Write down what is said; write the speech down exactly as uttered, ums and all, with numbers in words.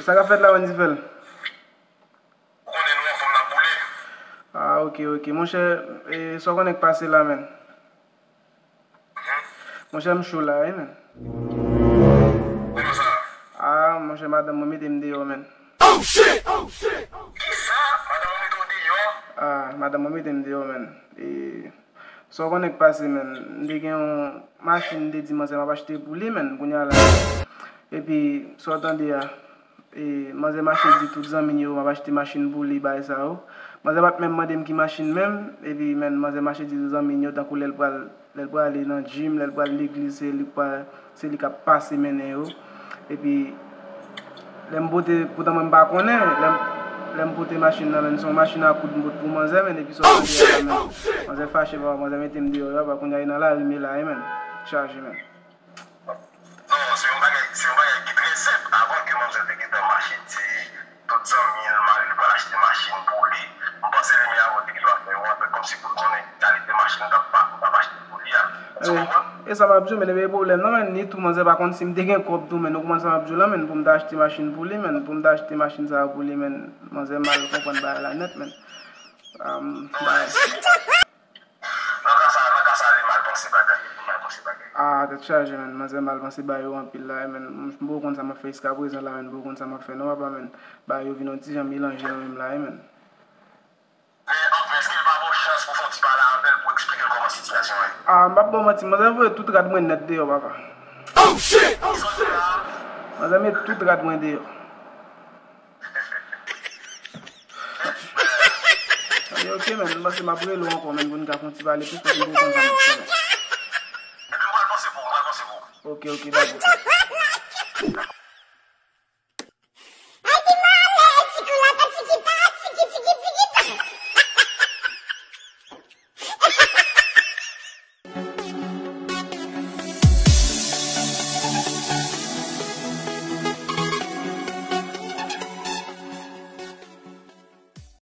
Sa k ap fèt la, menn, Difèl? Ou konnen nou anfòm, n ap boule. Ah, ok, ok. Monchè, e, sa w konnen k pase la, menn? Monchè, m cho la, wi, menn. Kòman sa? Ah, monchè, madanm mwen mete m deyò, menn. Kisa? Madanm ou mete w deyò? Ah, madanm mwen mete m deyò, menn. E, sa w konnen k pase, menn. M te gen yon machin, m te di manzè m ap achte pou li, menn. Kounye a la. Epi, sa w tande a, e, manzè mache di tout zanmi l yo, m ap achte machin pou li, bagay sa yo. Manzè pa t menm mande m ki machin menm, epi, menn, manzè mache di tout zanmi l yo, tankou lè l pral, lè l prale nan gym, lè l pral legliz, se li k pa, se li k ap pase mennen yo. Epi, lè m pote, poutan mwen m pa konnen, lè m, lè m pote machin nan, menn, se yon machin a koud m pot pou manzè, menn, epi sa w tande a la, menn. Manzè fache, papa, manzè mete m deyò, papa, kounye a li nan lari m ye la, wi, menn. Chaje, menn. Non, se yon bagay, se yon bagay ki trè senp. Avan ke manzè te gentan mache di tout zanmi l, mari l pral achte machin pou li, m panse li menm avan te gentan fè yon antant kòmsi pou l konnen kalite machin l t ap pa-, l t ap achte pou li a. Ou konprann? E sa m ap di w, menn, e pa gen pwoblèm non, menn, ni tou manzè pa konn si m te gen kòb tou, menn, ou konprann sa m ap di w la, menn, pou m ta achte machin pou li, menn, pou m ta achte machin sa a pou li, menn, manzè mal konprann bagay la nèt, menn. Nan ka sa, nan ka sa, li mal panse bagay, li mal panse bagay. Ah, tèt chaje, menn. Manzè mal panse bagay yo anpil la, menn. M poko konn sa m ap fè jiskaprezan la, menn. M poko konn sa m ap fè non, papa, menn. Bagay yo vin yon ti jan melanje nan men m la, menn. Men, anfen, èske l pa ba w chans pou w fè yon ti pale avè l pou w eksplike l kòman sitiyasyon an ye? Ah, m p ap ba w manti, manzè voye tout rad mwen nèt deyò, papa. Manzè met tout rad mwen deyò. Ok, ok, menn, m panse m ap rele w ankò, menn, pou n ka fè yon ti pale plis, paske m poko konn sa m ap fè, menn. Epi m pral panse pou ou, m pral panse pou ou. Ok, ok, dakò.